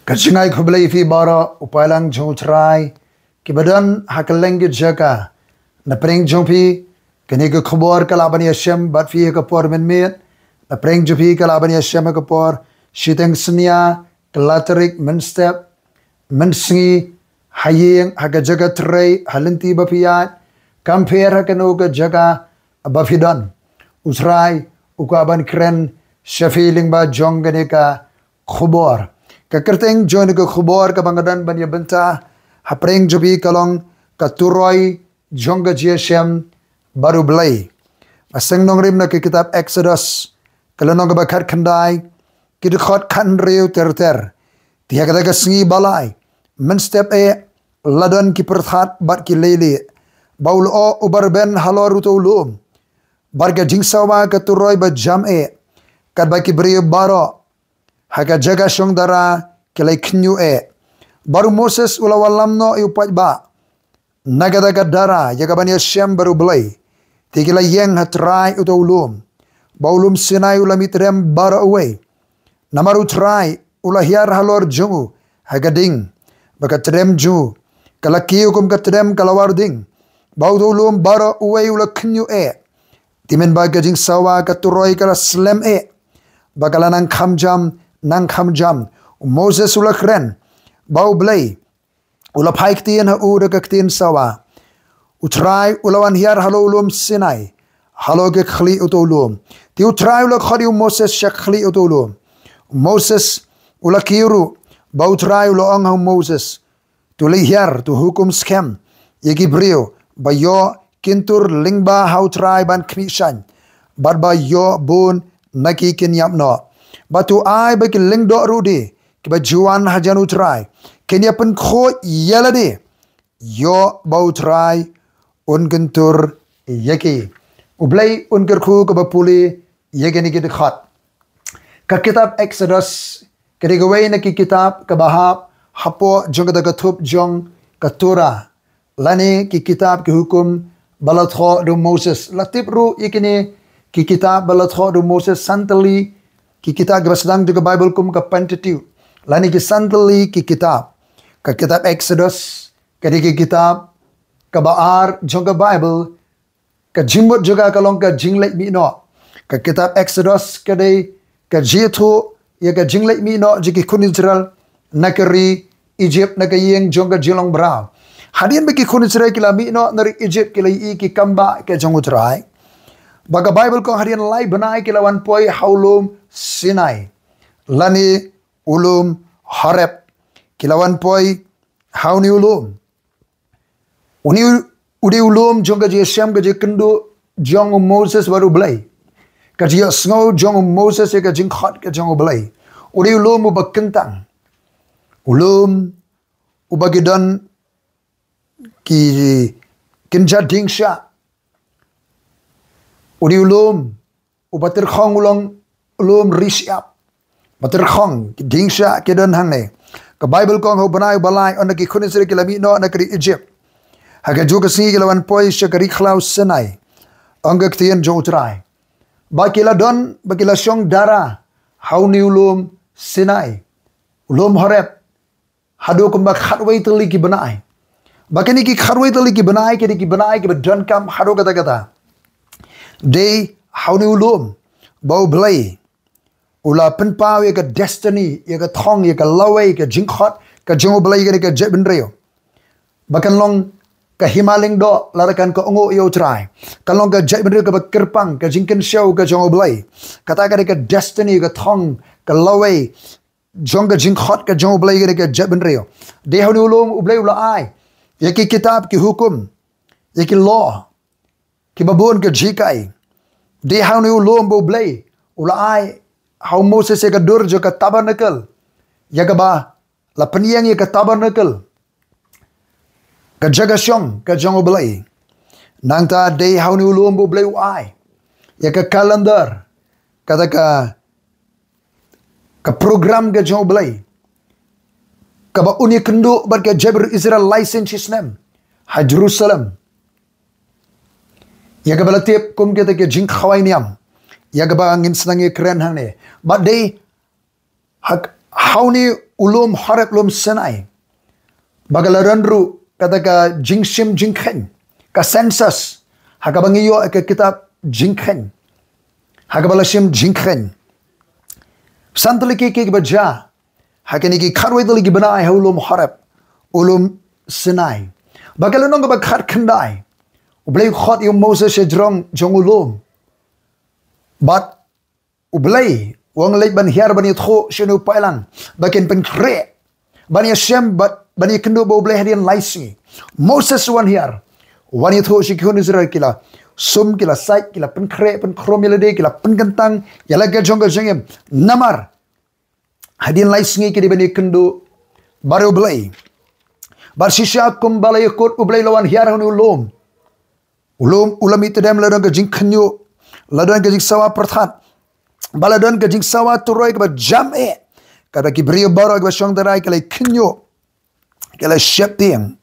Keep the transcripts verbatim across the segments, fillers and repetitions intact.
Ka jingai khublei ïa phi baroh u paidlang jong u Trai, kiba don ha kylleng ki jaka. Na pdeng jong phi, kane ka khubor ka lah ban ïashem bad phi ha ka por mynmiet. Na pdeng jong phi ka lah ban ïashem ha ka por shiteng synñia, kylla tarik, mynstep, mynsngi, ha ïing, ha ka jaka trei, ha lynti ba phi ïaid, kam pher ha kano ka jaka ba phi don. U Trai u kwah ban kren sha phi lyngba jong kane ka khubor. Ka kyrteng jong kane ka khubor kaba nga don ban ïa bynta ha pdeng jong phi ka long ka turoi jong ka jingïashem bad u Blei. Ba seng nongrim na ka kitab Exodus, ka lynnong kaba khatkhyndai, ki dkhot khathynriew ter ter. Te ha kata ka sngi ba lai, mynstep eh, la don ki pyrthat bad ki leilieh, ba u lyoh uba rben halor uto u lum, bad ka jingsawa ka turoi ba jam eh, katba ki briew baroh ha ka jaka shong dara ki la khynñiuh eh. Bad u Moses u la wallam noh ïa u paidbah na kata ka dara ïa kaban ïashem bad u Blei. Te ki la ïeng ha trai uto u lum, ba u lum Sinai u la mih tdem baroh uwei. Namar u Trai u la hiar halor jong u ha ka ding, ba ka tdem jong u ka la kiew kum ka tdem ka lawar ding, ba uto u lum baroh uwei u la khynñiuh eh. Te mynba ka jingsawa ka turoi ka la slem eh, ba ka la nang kham jam, nang kham jam, u Moses u la kren ba u Blei u la phai ktien ha u da ka ktien sawa. U Trai u la wan hiar halor u lum Sinai, halor ka khlieh uto u lum. Te u Trai u la khot ïa u Moses sha khlieh uto u lum. U Moses u la kiew ruh, ba u Trai u la ong ha u Moses, to leit hiar, to hukum skhem ïa ki briew ba ïoh kin tur lyngba ha u Trai ban khmih shaiñ, bad ba ïoh bun na ki kin ïap noh. Bad to ai ba ki lyngdoh ruh de kiba ju wan hajan u Trai kin ïa pynkhuid ïa lade, ïoh ba u Trai un kyntur ïa ki. U Blei un kyrkhu kaba pule ïa kine ki dkhot. Ka kitab Exodus ka dei kawei na ki kitab kaba hap hapoh jong kata ka thup jong ka Torah, lane ki kitab ki hukum ba la thoh da u Moses. La tip ruh ïa kine ki kitab ba la thoh da u Moses san tylli ki kitab kiba sdang jong ka Baibl kum ka Pentateuch, lane ki san tylli ki kitab. Ka kitab Exodus ka dei ka kitab kaba ar jong ka Baibl. Ka jingmut jong ka ka long ka jingleit mih noh. Ka kitab Exodus ka dei ka jingïathuh ïa ka jingleit mih noh jong ki khun Israel na ka ri Egypt, na ka ïing jong ka jinglong mraw. Hadien ba ki khun Israel ki la mih noh na ri Egypt, ki la ïohi ki kam ba ka jong u Trai. Ba ka Baibl ka ong hadien lai bnai ki la wan poi ha u lum Sinai, lane u lum Horeb. Ki la wan poi ha une u lum. Une u dei u lum jong ka jingïashem, ka jingïakynduh jong u Moses bad u Blei. Ka jingïohsngew jong u Moses ïa ka jingkhot ka jong u Blei. U dei u lum uba kyntang, u lum uba ki don ki kynja ding shah. U dei u lum uba tyrkhong, u long u lum ri shyiap. Ba tyrkhong, ki ding shah ki don hangne. Ka Baibl ka ong ha u bnai uba lai, ynda ki khun Israel ki la mih noh na ka ri Egypt, ha kajuh ka sngi ki la wan poi sha ka ri khlaw Sinai, ong ka ktien jong u Trai. Ba ki la don, ba ki la shong dara ha une u lum Sinai, u lum Horeb, haduh kumba khatwei tylli ki bnai. Ba kine ki khatwei tylli ki bnai, kine ki bnai kiba donkam haduh katta katta. Dei ha une u lum ba u Blei u la pynpaw ïa ka destiny, ïa ka thong, ïa ka lawei, ka jingkhot ka jong u Blei ïa kane ka jaitbynriew. Ba kan long ka hima lyngdoh lada kan kohnguh ïa u Trai. Kan long ka jaitbynriew kaba kyrpang, ka jingkynshew ka jong u Blei. Kata ka dei ka destiny, ka thong, ka lawei jong ka jingkhot ka jong u Blei ïa kane ka jaitbynriew. Dei ha une u lum u Blei u la ai ïa ki kitab, ki hukum, ïa ki law, kiba bun ka jinghikai. Dei ha une u lum ba u Blei u la ai ha u Moses ïa ka dur jong ka tabernacle, ïa kaba la pynïeng ïa ka tabernacle, ka jaka shong ka jong u Blei. Nangta dei ha une u lum ba u Blei u ai ïa ka calendar, kata ka, ka program ka jong u Blei, kaba un ïakynduh bad ka jaitbynriew Israel lai sien shi snem ha Jerusalem. Ïa kaba la tip kum kita ki jingkhawai niam, ïa kaba ngin sdang ïakren hangne. Bad dei ha, ha une u lum Horeb, lum Sinai, ba ka la don ruh kata ka jingshim jingkheiñ, ka census, ha kaba ngi ïoh ka kitab jingkheiñ, ha kaba la shim jingkheiñ. San tylli ki, ki ba jia ha kine ki khatwei tylli ki bnai ha u lum Horeb, u lum Sinai, ba ka lynnong kaba khatkhyndai, U Blei u khot ïa u Moses sha jrong jong u lum. Bad U Blei u ong leit ban hiar ban ïathuh sha une u paidlang ba kin pynkhreh ban ïashem bad ban ïakynduh bad U Blei hadien lai sngi. Moses u wan hiar, u wan ïathuh sha ki khun Israel, ki la sum, ki la sait, ki la pynkhreh pynkhrum ïa lade, ki la pynkyntang ïa la ka jong ka jingim. Namar hadien lai sngi ki dei ban ïakynduh bad U Blei. Bad shisha kumba la ïakut, U Blei la wan hiar ha une u lum. U lum u la mih tdem, la don ka jingkhynñiuh, la don ka jingsawa pyrthat, bad la don ka jingsawa turoi kaba jam eh. Katba ki briew baroh kiba shong tharai ki la khynñiuh, ki la sheptieng.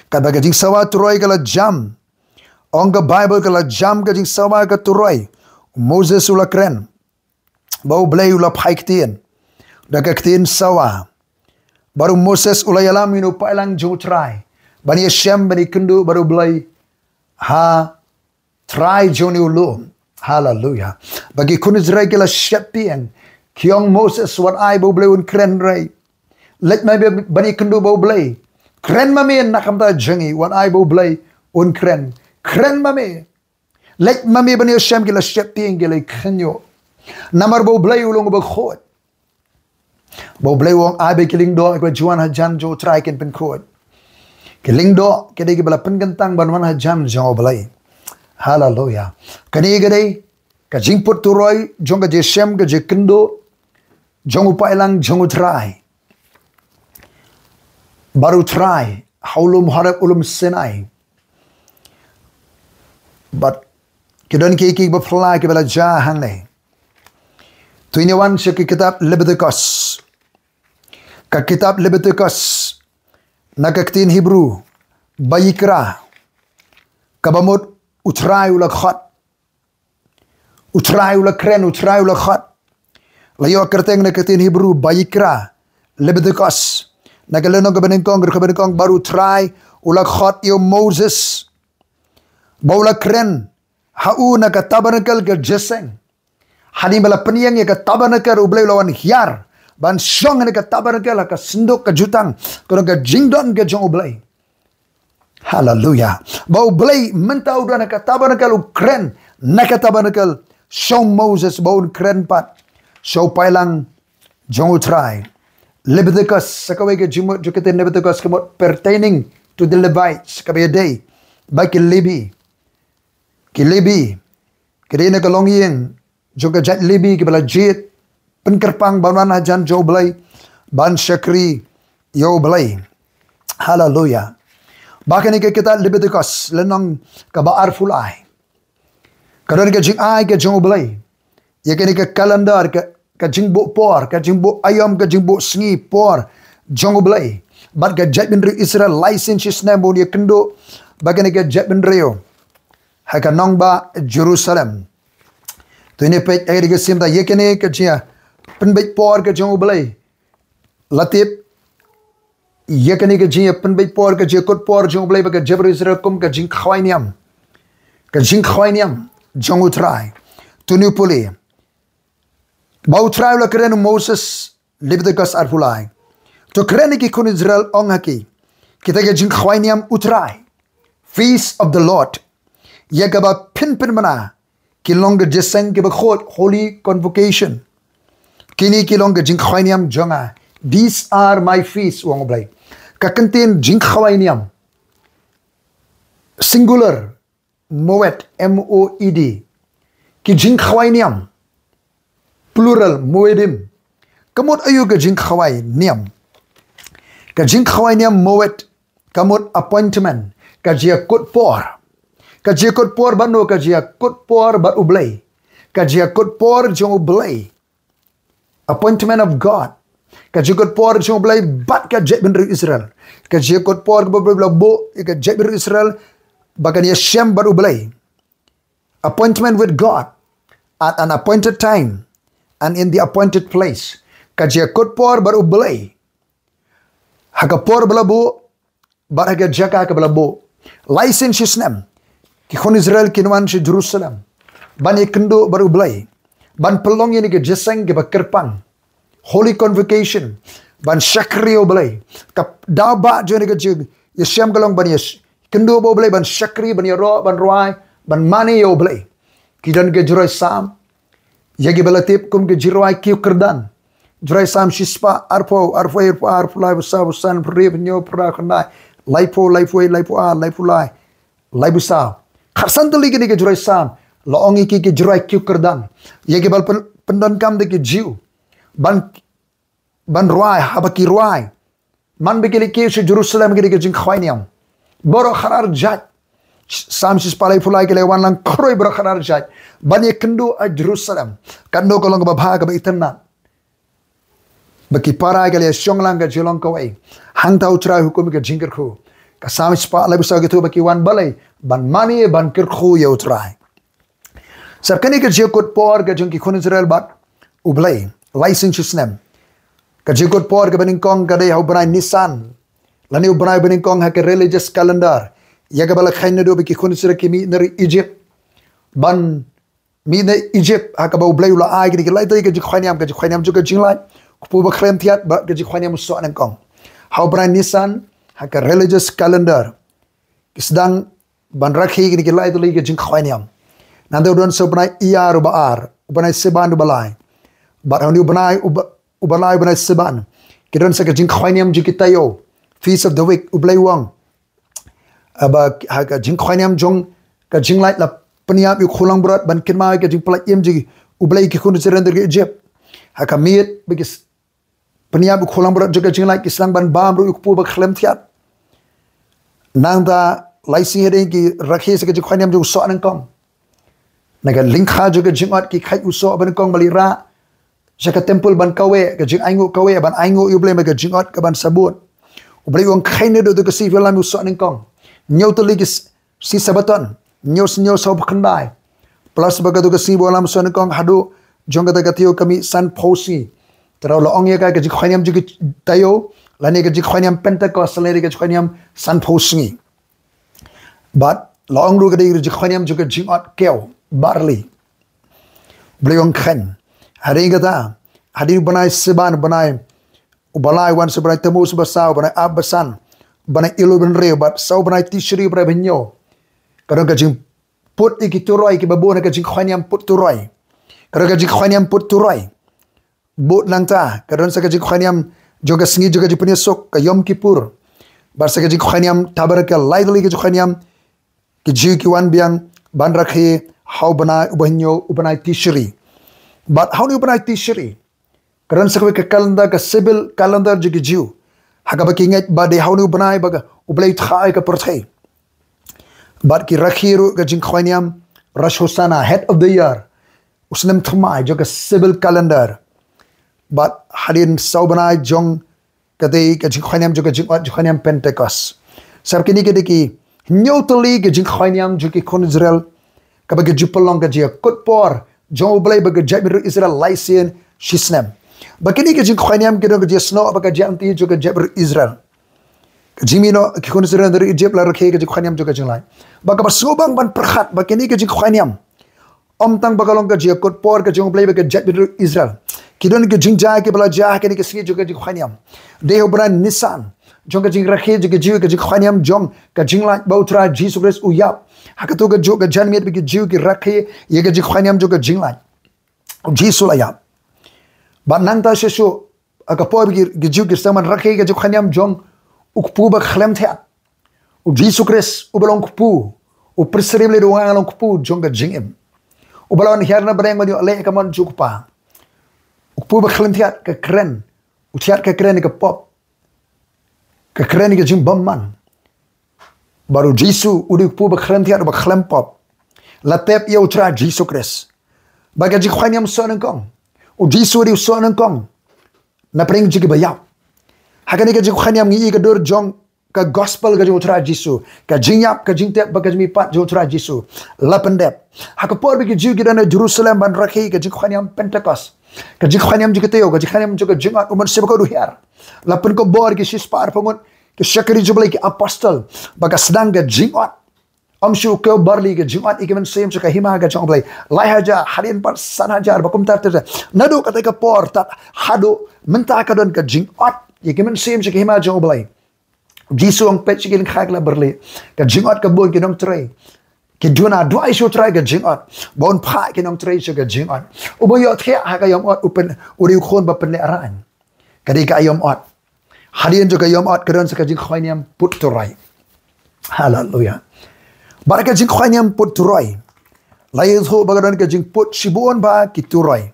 Katba ka jingsawa turoi ka la jam, ong ka Baibl, ka la jam ka jingsawa ka turoi, u Moses u la kren, bad U Blei u la phai ktien da ka ktien sawa. Bad u Moses u la ïalam ïa une u paidlang jong U Trai ban ïashem, ban ïakynduh bad U Blei ha trai jong une u lum. Haleluya. Bad ki khun Israel ki la sheptieng, ki ong, Moses, wat ai ba U Blei un kren, hynrei leit ma me ban ïakynduh bad U Blei. Kren ma me na ka bynta jong ngi, wat ai ba U Blei un kren. Kren ma me. Leit ma me ban ïashem. Ki la sheptieng, ki la khynñiuh. Namar ba U Blei u long uba khuid. Ba U Blei u ong, ai ba ki lyngdoh kiba ju wan hajan jong U Trai kin pynkhuid. Ki lyngdoh ki dei kiba la pynkyntang ban wan hajan jong U Blei. Haleluya. Kane ka dei ka jingput turoi jong ka jingshem, ka jingïakynduh jong u paidlang jong U Trai bad U Trai ha u lum Horeb, u lum Sinai. Bad ki don ki, ki ba phylla kiba la jia hangne. To ngin wan sha ka kitab Lebitikos. Ka kitab Lebitikos, na ka ktien Hebru, Vayikra, kaba mut U Trai u la khot. U Trai u la kren, U Trai u la khot. La ïoh kyrteng na ka ktien Hebru Vayikra, Lebitikos, na ka lynnong kaba nyngkong, ka dkhot ba nyngkong, bad U Trai u la khot ïa u Moses, bad u la kren ha u na ka tabernakl ka jingïaseng. Hadien ba la pynïeng ïa ka tabernakl, U Blei u la wan hiar ban shong ha ka tabernakl, ha ka synduk ka jutang, ka long ka jingdon ka jong U Blei. Haleluya. Bad U Blei mynta u don ha ka tabernakl, u kren na ka tabernakl sha u Moses, bad un kren pat sha u paidlang jong U Trai. Lebitikos, sa kawei ka jingmut jong ka ktien Lebitikos, ka mut pertaining to the Levites, kaba ïadei bad ki Lebi. Ki Lebi ki dei na ka longïing jong ka jait Lebi, kiba la jied pynkyrpang ban wan hajan jong U Blei, ban shakri ïa U Blei. Haleluya. Bad kane ka kitab Lebitikos, lynnong kaba arphew lai, ka don ka jingai ka jong U Blei ïa kane ka calendar, ka, ka jingbuh por, ka jingbuh aïom, ka jingbuh sngi por jong U Blei. Bad ka jaitbynriew Israel lai sien shi snem ba un ïakynduh bad kane ka jaitbynriew ha ka nongbah Jerusalem. To ngin peit ha kane ka sien, ïa kane ka jingïapynbeit por ka jong U Blei. La tip ïa kane ka jingïapynbeit por, ka jingïakut por jong U Blei bad ka jaitbynriew Israel kum ka jingkhawai niam. Ka jingkhawai niam jong U Trai. To ngin pule. Bad U Trai u la kren ïa u Moses, Lebitikos arphew lai. To kren ïa ki khun Israel, ong ha ki, kita ki jingkhawai niam U Trai, Feast of the Lord, ïa kaba phin pynbna, ki long ka jingïaseng kaba khuid, holy convocation. Kine ki long ka jingkhawai niam jong nga. These are my feasts, u ong U Blei. Ka kyntien jingkhawai niam, singular, moed, M O E D. Ki jingkhawai niam, plural, moedim. Ka mut aïu ka jingkhawai niam? Ka jingkhawai niam moed, ka mut appointment, ka jingïakut por. Ka jingïakut por bad no? Ka jingïakut por bad U Blei. Ka jingïakut por jong U Blei. Appointment of God. Ka jingïakut por jong U Blei bad ka jaitbynriew Israel. Ka jingïakut por kaba U Blei u la buh ïa ka jaitbynriew Israel ba kan ïashem bad U Blei. Appointment with God at an appointed time and in the appointed place. ka jingkut por bad U Blei ha ka por ba la buh bad ha ka jaka kaba la buh. Lai sien shi snem ki khun Israel kin wan sha Jerusalem ban ïakynduh bad U Blei, ban pynlong ïa kane ka jingïaseng kaba kyrpang, holy convocation, ban shakri ïa U Blei. Ka daw ba jong kane ka jingïashem ka long ban ïakynduh bad U Blei, ban shakri, ban ïaroh, ban rwai, ban mane ïa U Blei. Ki don ki jingrwai Salm ïa kiba la tip kum ki jingrwai kiew kyrdan. Jingrwai Salm shispah arphew, arphew, arphew, arphew lai, arphew saw, arphew san, arphew hynñiew, arphew khyndai, laiphew, laiphew, laiphew ar, laiphew lai, laiphew saw. Khatsan tylli kine ki jingrwai Salm la ong ïa ki ki jingrwai kiew kyrdan, ïa kiba la pyn-, pyndonkam da ki Jiw ban, ban rwai, haba ki rwai, man ba ki la kiew sha Jerusalem, kine ki jingkhwai niam baroh khatar jait. Salm shispah laiphew lai, ki la wan lang khroi baroh khatar jait ban ïakynduh ïa Jerusalem, katno ka long kaba bha, kaba itynnad, ba ki para ki la shong lang ka jinglong kawei. Hangta U Trai u hukum ïa ka jingkyrkhu. Ka Salm shispah laiphew saw kito ba ki wan balei? Ban mane, ban kyrkhu ïa U Trai. Sa kane ka jingkut por ka jong ki khun Israel bad U Blei lai sien shi snem. Ka jingkut por kaba nyngkong ka dei ha u bnai Nisan, lane u bnai ba nyngkong ha ka religious calendar, ïa kaba la kheiñ naduh ba ki khun Israel ki mih na ri Egypt. Ban mih na Egypt, ha kaba U Blei u la ai kine ki lai tylli ki jingkhwai niam, ka jingkhwai niam jong ka jinglait, kpu ba khlem thiat, bad ka jingkhwai niam u soh nyngkong. Ha u bnai Nisan, ha ka religious calendar, ki sdang ban rakhe kine ki lai tylli ki jingkhwai niam. Nangta u don sa u bnai Iyar uba ar, u bnai Siban uba lai. Bad ha une u bnai uba, uba lai, u bnai Siban, ki don sa ka jingkhwai niam jong ki taïew, Feast of the Week, U Blei u ong. Haba ha ka jingkhwai niam jong ka jinglait la pynïap ïa u khun langbrot ban kynmaw ïa ka jingpynlait im jong U Blei ïa ki khun Israel na ri Egypt. Ha ka miet ba ki s-, pynïap ïa u khun langbrot jong ka jinglait, ki sdang ban bam ruh ïa u kpu ba khlem thiat. Nangta lai sngi hadien ki rakhe sa ka jingkhwai niam jong u soh nyngkong. Na ka lyngkha jong ka jingot ki khait u soh ba nyngkong ba la rah sha ka temple ban kaweh, ka jingainguh kaweh, ban ainguh ïa U Blei, bad ka jingot ka ban sabut. U Blei u ong kheiñ naduh ka sngi ba wallam u soh nyngkong. Hynñiew tylli ki s-, sngi Sabaton, hynñiew, hynñiew, saw, khyndai. Plus bad kato ka sngi ba wallam u soh nyngkong, haduh jong kata ka taïew ka mih sanphew sngi. Te la ong ïa ka ka jingkhwai niam jong ki taïew, lane ka jingkhwai niam Pentecost, lane ka jingkhwai niam sanphew sngi. Bad la ong ruh ka dei ka jingkhwai niam jong ka jingot kiew, barley. U Blei u ong kheiñ. Hadien kata, hadien u bnai Siban, u bnai uba lai, wan sa u bnai Tammuz uba saw, u bnai Ab uba san, u bnai Elul uba hynriew, bad sa u bnai Tishri u bnai ba hynñiew, ka don ka jingput ïa ki turoi kiba bun, ka jingkhwai niam put turoi. Ka don ka jingkhwai niam put turoi. Bad nangta ka don sa ka jingkhwai niam jong ka sngi jong ka jingpynïasuk, ka Yom Kippur. Bad sa ka jingkhwai niam Tabernacle, lai tylli ka jingkhwai niam ki Jiw ki wan biang ban rakhe ha u bnai uba hynñiew, u bnai Tishri. Bad ha une u bnai Tishri ka don sa kawei ka calendar, ka civil calendar jong ki Jiw, ha kaba ki ngeit ba dei ha une u bnai ba ka U Blei u thaw ïa ka pyrthei. Bad ki rakhe ruh ka jingkhwai niam Rosh Hashanah, head of the year, u snem thymmai jong ka civil calendar. Bad hadien saw bnai jong ka dei ka jingkhwai niam jong ka jingot, jingkhwai niam Pentecost. Sa kine ki dei ki hynñiew tylli ki jingkhwai niam jong ki khun Israel, kaba ki ju pynlong ka jingkut por jong U Blei bad ka jaitbynriew Israel lai sien shi snem. Bad kine ki jingkhwai niam ki don ka jingsnoh bad ka jingangnud jong ka jaitbynriew Israel. Ka jingmih noh ki khun Israel na ri Egypt, la rakhe ka jingkhwai niam jong ka jinglait. Bad kaba sngewbang ban pyrkhat ba kine ki jingkhwai niam, ym tang ba ka long ka jingkut por ka jong U Blei bad ka jaitbynriew Israel. Ki don ki jingjia kiba la jia ha kine ki sngi jong ka jingkhwai niam. Dei ha u bnai Nisan, jong ka jingrakhe jong ki Jiw ka jingkhwai niam jong ka jinglait ba U Trai Jisu Khrist u ïap. Ha kato ka juh ka janmiet ba ki Jiw ki rakhe ïa ka jingkhwai niam jong ka jinglait. U Jisu la ïap. Bad nangta shuh shuh, ha ka por ba ki, ki Jiw ki sdang ban rakhe ka jingkhwai niam jong u kpu ba khlem thiat, U Jisu Khrist uba long kpu, u pyrshah leh da u ngang long kpu jong ka jingim, uba la wan hiar na bneng ban ïoh leh ka mon jong u Kpa. U kpu ba khlem thiat, ka kren, u thiat ka kren ka pop, ka kren ka jingbymman. Bad U Jisu u dei u kpu ba khlem thiat, uba khlem pop, la tep ïa U Trai Jisu Khrist. Bad ka jingkhwai niam soh nyngkong, U Jisu u dei u soh nyngkong na pdeng jong kiba ïap. Ha kane ka jingkhwai niam ngi ïohi ka dur jong ka gospel ka jong U Trai Jisu, ka jingïap, ka jingtep bad ka jingmihpat jong U Trai Jisu la pyndep. Ha ka por ba ki Jiw ki don ha Jerusalem ban rakhe ka jingkhwai niam Pentecost, Ka jingkhwai niam jong ka taïew, ka jingkhwai niam jong ka jingot, u Mynsiem Bakhuid u hiar. La pynkup bor ki shispah arphew ngut ki shakri jong U Blei, ki apostol, ba ka sdang ka jingot. Ym shu kiew barli, ka jingot ïa ki mynsiem sha ka hima ka jong U Blei. Lai hajar, hadien pat san hajar, ba kumta ter ter. Naduh katei ka por tad haduh mynta ka don ka jingot ïa ki mynsiem sha ka hima jong U Blei. Jisu u ong, peit sha ki lyngkha ki la barli. Ka jingot ka bun, ki nongtrei ki duna. Duwai sha U Trai ha ka jingot, ba un phah ki nongtrei sha ka jingot. U ba ïoh thiah ha ka ïam ot, u pyn, u riew khun ba pynlehrain. Ka dei ka ïam ot. Hadien jong ka ïam ot ka don sa ka jingkhwai niam put turoi. Haleluya. Bad ka jingkhwai niam put turoi, la ïathuh ba ka don ka jingput shibun bha ki turoi.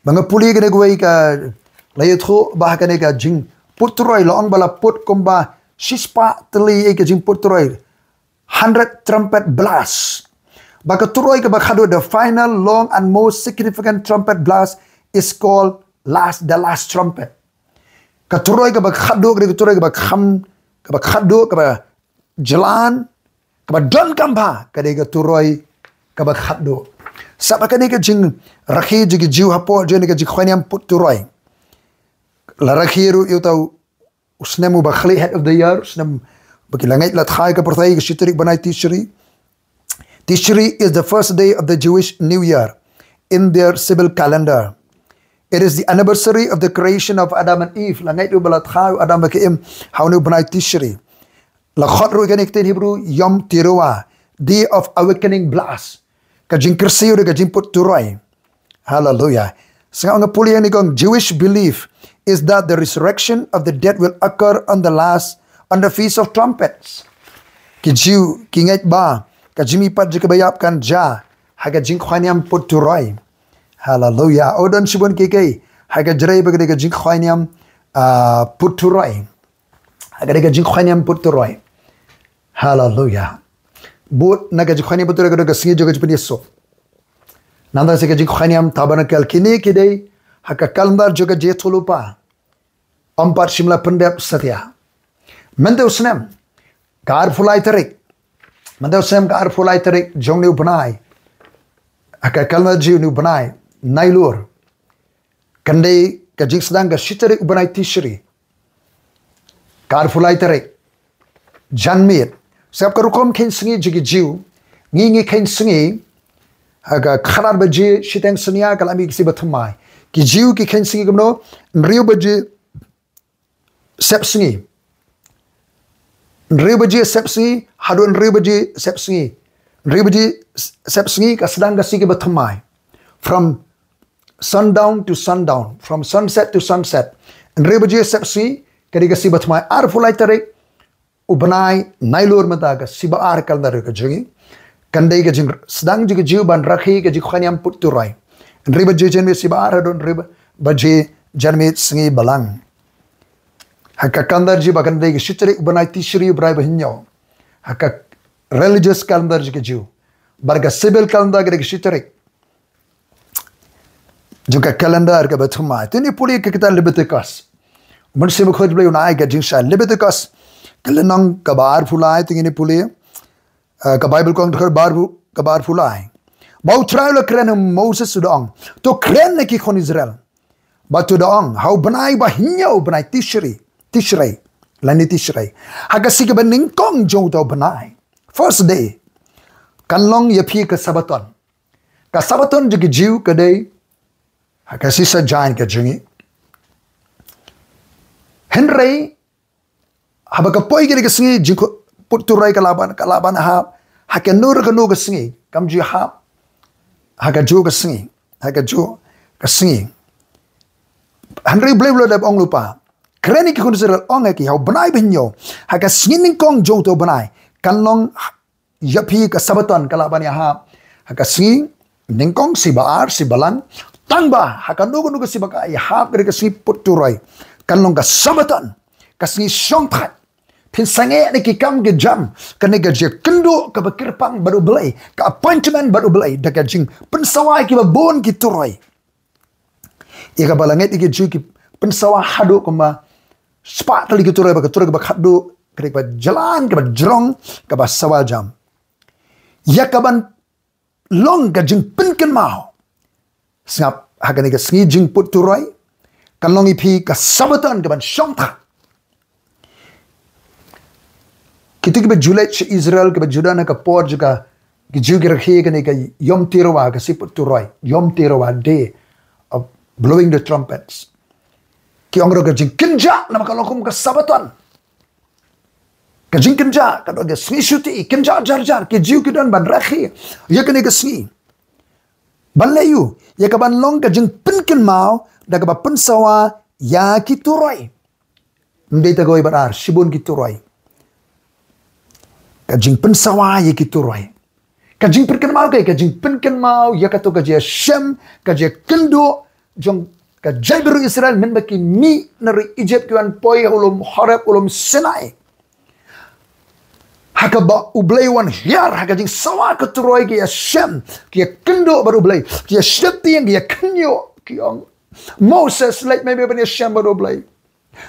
Ba nga pule kane kawei ka, la ïathuh ba ha kane ka jingput turoi la ong ba la put kumba shispah tylli ïa ka jingput turoi. Hundred trumpet blast. Ba ka turoi kaba khadduh, the final, long and most significant trumpet blast, is called last, the last trumpet. Ka turoi kaba khadduh, ka dei ka turoi kaba kham, kaba khadduh, kaba jlan, kaba donkam bha, ka dei ka turoi kaba khadduh. Sa ba kane ka jingrakhe jong ki Jiw hapoh jong kane ka jingkhwai niam put turoi, la rakhe ruh ïa uta u snem uba khlieh, head of the year, u snem ba ki la ngeit la thai ka pyrthei, ka shi tarik bnai Tishri. Tishri is the first day of the Jewish New Year in their civil calendar. It is the anniversary of the creation of Adam and Eve. La ngeit ruh ba la thai u Adam bad ka Im ha une u bnai Tishri. La khot ruh ïa kane ktien Hebrew Yom Teruah, Day of Awakening Blast. Ka jingkyrsiew da ka jingput turoi. Haleluya. Sngap, nga pule ïa kane, ka ong, Jewish belief is that the resurrection of the dead will occur on the last, on the Feast of Trumpets. Ki Jiw ki ngeit ba ka jingmihpat jong ki baïap kan jia ha ka jingkhwai niam put turoi. Haleluya. Oh, don shibun kiei kiei ha ka jrei ba ka dei ka jingkhwai niam, ah, put turoi. Ha ka dei ka jingkhwai niam put turoi. Haleluya. Bud na ka jingkhwai niam put turoi ka don ka sngi jong ka jingpynïasoh. Nangta sa ka jingkhwai niam Tabernacle, kine ki dei ha ka calendar jong ka jingïathuhlypa. Ym pat shym la pyndep satia. Mynta u snem ka arphew lai tarik. Mynta u snem ka arphew lai tarik jong une u bnai, ha ka calendar Jiw, une u bnai Nailur. Kan dei ka jingsdang ka shi tarik u bnai Tishri, ka arphew lai tarik, janmiet. Sngap, ka rukom kheiñ sngi jong ki Jiw, ngi, ngi kheiñ sngi ha ka khatar baje shiteng synñia, ka la mih ka sngi bathymmai. Ki Jiw ki kheiñ sngi kumno? Hynriew baje sep sngi. Hynriew baje sep sngi haduh hynriew baje sep sngi. Hynriew baje s-, sep sngi ka sdang ka sngi kaba thymmai. From sundown to sundown, from sunset to sunset. Hynriew baje sep sngi ka dei ka sngi bathymmai. Arphew lai tarik u bnai Nailur mynta, ka sngi ba ar calendar ka jong ngi. Kan dei ka jingsdang jong ki Jiw ban rakhe ka jingkhwai niam put turoi. Hynriew baje janmiet sngi ba ar haduh hynriew baje janmiet sngi balang. Ha ka calendar Jiw ba kan dei ka shi tarik u bnai Tishri, u bnai ba hynñiew ha ka religious calendar jong ki Jiw. Bad ka civil calendar ka dei ka shi tarik jong ka calendar kaba thymmai. To ngin pule ka kitab Leviticus. Mynsiem Bakhuid Blei un ai ka jingshai. Leviticus ka lynnong kaba arphew lai, to ngin pule. Eh, ka Baibl ka ong dkhot ba arphew, kaba arphew lai. Ba U Trai u la kren ha u Moses, u da ong, to kren ïa ki khun Israel. Bad to da ong, ha u bnai ba hynñiew, u bnai Tishri, Tishrei, lane Tishrei, ha ka sngi kaba nyngkong jong uta u bnai, first day, kan long ïa phi ka Sabaton. Ka Sabaton jong ki Jiw ka dei ha ka sngi saitjaiñ ka jong ngi. Hynrei haba ka poi kane ka sngi, jingput turoi ka lah ban, ka lah ban hap ha kano kano ka sngi, kam ju hap ha kajuh ka sngi, ha kajuh ka sngi. Hynrei U Blei u la dep ong lypa, kren ïa ki khun Israel, ong ïa ki, ha u bnai ba hynñiew, ha ka sngi nyngkong jong uta u bnai, kan long ïa phi ka Sabaton, ka lah ban ïahap ha ka sngi nyngkong, sngi ba ar, sngi balang. Tangba ha kano kano ka sngi ba ka ïahap ka dei ka sngi put turoi, kan long ka Sabaton, ka sngi shongthait. Phin sangeh na ki kam ki jam, kane ka jingïakynduh kaba kyrpang bad U Blei, ka appointment bad U Blei, da ka jingpynsawa ïa kiba bun ki turoi. Ïa kaba la ngeit ïa ki Jiw ki pynsawa haduh kumba spah tylli ki turoi, ba ka turoi kaba khadduh ka dei kaba jlan, kaba jrong, kaba sawa jam. Ïa kaban long ka jingpynkynmaw. Sngap, ha kane ka sngi jingput turoi, kan long ïa phi ka Sabaton kaban shongthait. Kito kiba ju leit sha Israel, kiba ju don ha ka por jong ka, ki Jiw ki rakhe kane ka Yom Teruah, ka sngi put turoi, Yom Teruah, day of blowing the trumpets. Ki ong ruh ka jingkynjah, namar ka long kum ka Sabaton. Ka jingkynjah, ka don ka sngi shuti, kynjah jar jar, ki Jiw ki don ban rakhe ïa kane ka sngi. Ban leh aïu, ïa kaban long ka jingpynkynmaw da kaba pynsawa ïa ki turoi. Ym dei tang kawei bad ar, shibun ki turoi. Ka jingpynsawa ïa ki turoi. Ka jingpynkynmaw, ka, ka jingpynkynmaw ïa kato ka jingïashem, ka jingïakynduh jong ka jaitbynriew Israel, mynba ki mih na ri Egypt, ki wan poi ha u lum Horeb, u lum Sinai. Ha kaba U Blei u wan hiar, ha ka jingsawa ka turoi, ki ïashem, ki ïakynduh bad U Blei, ki ïasheptieng, ki ïakynñiuh, ki ong, Moses, leit ma me ban ïashem bad U Blei.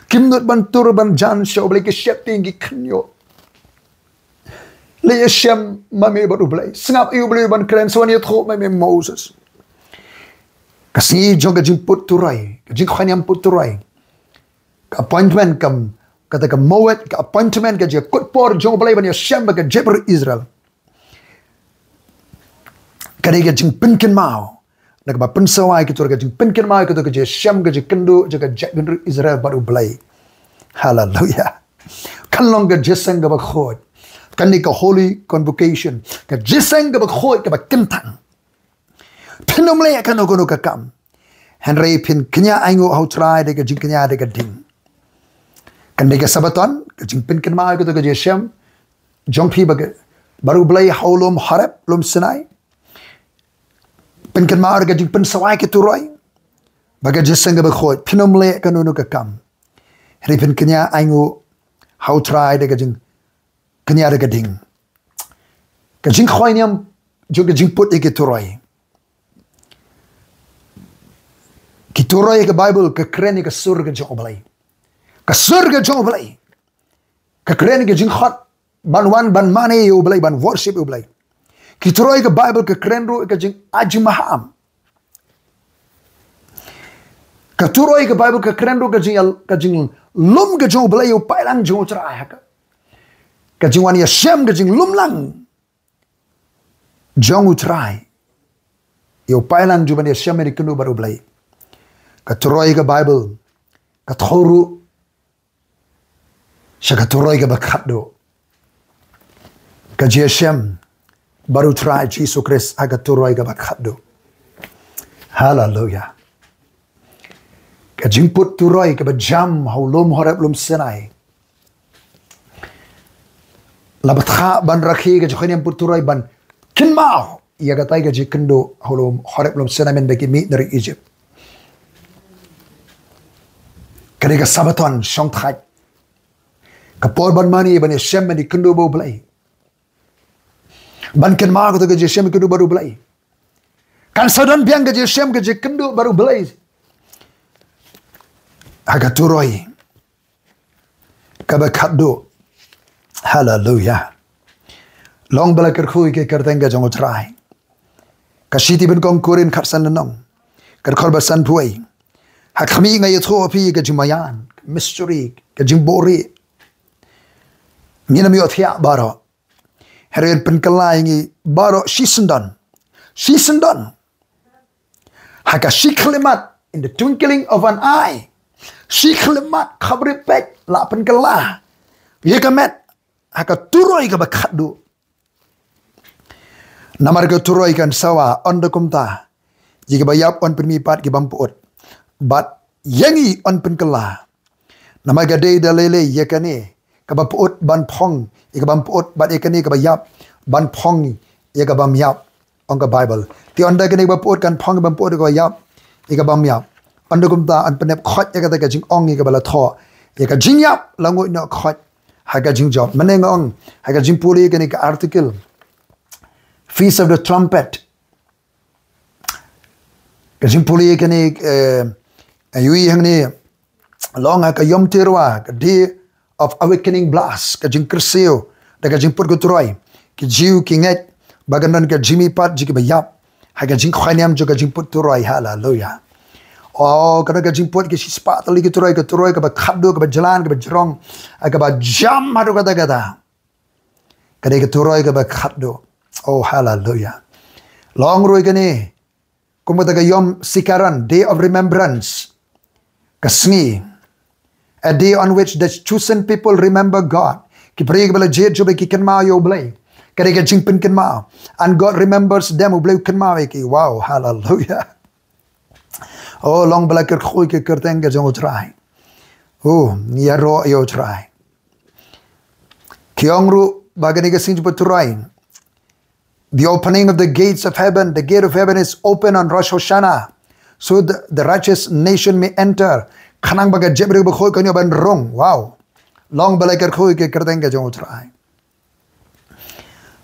Kim nud ban tur ban jan sha U Blei, ki sheptieng, ki kynñiuh. Leit ïashem ma me bad U Blei. Sngap ïa U Blei ban kren, sa wan ïathuh ma me Moses. Ka sngi jong ka jingput turoi, ka jingkhot niam put turoi. Ka appointment kam, kata ka mawit, ka appointment, ka jingkut por jong U Blei ban ïashem bad ka jaitbynriew Israel. Ka dei ka jingpynkynmaw da kaba pynsawa ïa ki turoi, ka jingpynkynmaw ïa kato ka jingïashem, ka jingïakynduh jong ka jaitbynriew Israel bad U Blei. Haleluya. Kan long ka jingïaseng kaba khuid. Kan dei ka holy convocation, ka jingïaseng kaba khuid, kaba kyntang. Phin ym leh kano kano ka kam, hynrei phin kñia ainguh ha U Trai da ka jingkñia da ka ding. Kan dei ka Sabaton, ka jingpynkynmaw ïa kato ka jingïashem jong phi bad ka, bad U Blei ha u lum Horeb, lum Sinai. Pynkynmaw da ka jingpynsawa ïa ki turoi, bad ka jingïaseng kaba khuid, phin ym leh kano kano ka kam, hynrei phin kñia ainguh ha U Trai da ka jingkñia da ka ding. Ka jingkhot niam jong ka jingput ïa ki turoi. Ki turoi ha ka Baibl ka kren ïa ka sur ka jong U Blei. Ka sur ka jong U Blei. Ka kren ïa ka jingkhot ban wan ban mane ïa U Blei, ban worship ïa U Blei. Ki turoi ha ka Baibl ka kren ruh ïa ka jingai jingmaham. Ka turoi ha ka Baibl ka kren ruh ka jing, ka jinglum ka jong U Blei ïa u paidlang jong U Trai ha ka, ka jingwan ïashem, ka jinglum lang jong U Trai ïa u paidlang jong u ban ïashem, ïakynduh bad U Blei. Ka turoi ha ka Baibl ka thoh ruh sha ka turoi kaba khatduh. Ka jingïashem bad U Trai Jisu Khrist ha ka turoi kaba khatduh. Haleluya. Ka jingput turoi kaba jam ha u lum Horeb, lum Sinai. La bthah ban rakhe ka jingkhot niam put turoi ban kynmaw ïa katai ka jingïakynduh ha u lum Horeb, lum Sinai, mynba ki mih na ri Egypt. Ka dei ka Sabaton shongthait. Ka por ban mane, ban ïashem, ban ïakynduh bad U Blei. Ban kynmaw kato ka jingïashem, ïakynduh bad U Blei. Kan sa don biang ka jingïashem, ka jingïakynduh bad U Blei ha ka turoi kaba khatduh. Haleluya. Long ba la kyrkhu ïa ka kyrteng ka jong U Trai. Ka shithi ba nyngkong Korinth khatsan lynnong, ka dkhot ba sanphew wei. Ha khmih nga ïathuh ïa phi ka jingmaïan, ka mystery, ka jingbuhrieh. Ngin ym ïohthiah baroh. Hynrei yn pynkylla ïa ngi baroh shisyndon. Shisyndon. Ha ka shi khyllipmat, in the twinkling of an eye. Shi khyllipmat, khapkhmat peit, la pynkylla ïa ka met ha ka turoi kaba khatduh. Namar ka turoi kan sawa, ynda kumta ïa kiba ïap yn pynmihpat ki bym pyut, bad ïa ngi yn pynkylla. Namar ka dei da lei lei ïa kane kaba pyut ban phong ïa ka bym pyut, bad ïa kane kaba ïap ban phong ïa ka bym ïap, ong ka Baibl. Te ynda kane kaba pyut kan phong ïa ka bym pyut, ïa kaba ïap ïa ka bym ïap. Ynda kumta yn pynnep khoit ïa kata ka jingong ïa kaba la thoh. Ïa ka jingïap la nguid noh khoit ha ka jingjop. Mynne nga ong ha ka jingpule kane ka article, Feast of the Trumpet. Ka jingpule kane, eh, ïa u hangne, long ha ka Yom Teruah, ka Day of Awakening Blast, ka jingkyrsiew da ka jingput ka turoi. Ki Jiw ki ngeit ba kan don ka jingmihpat jong kiba ïap Ha ka jingkhwai niam jong ka jingput turoi, haleluya. Oh, ka don ka jingput ki shispah tylli ki turoi, ka turoi kaba khatduh, kaba jlan, kaba jrong, kaba jam haduh katta katta. Ka dei ka turoi kaba khatduh. Oh, haleluya. Long ruh ïa kane, kum kata ka Yom Zikaron, Day of Remembrance. Ka sngi. A day on which the chosen people remember God. Ki briew kiba la jied jong U Blei ki kynmaw ïa U Blei. Ka dei ka jingpynkynmaw. And God remembers them, U Blei u kynmaw ïa ki. Wow, haleluya. Oh, long ba la kyrkhu ïa ka kyrteng ka jong U Trai. Oh, ngi ïaroh ïa U Trai. Ki ong ruh ba kane ka sngi jingput turoi, the opening of the gates of heaven, the gate of heaven is open on Rosh Hashanah, so the, the righteous nation may enter. Khnang ba ka jaitbynriew bakhuid kan ïoh ban rung. Wow. Long ba la kyrkhu ïa ka kyrteng ka jong U Trai.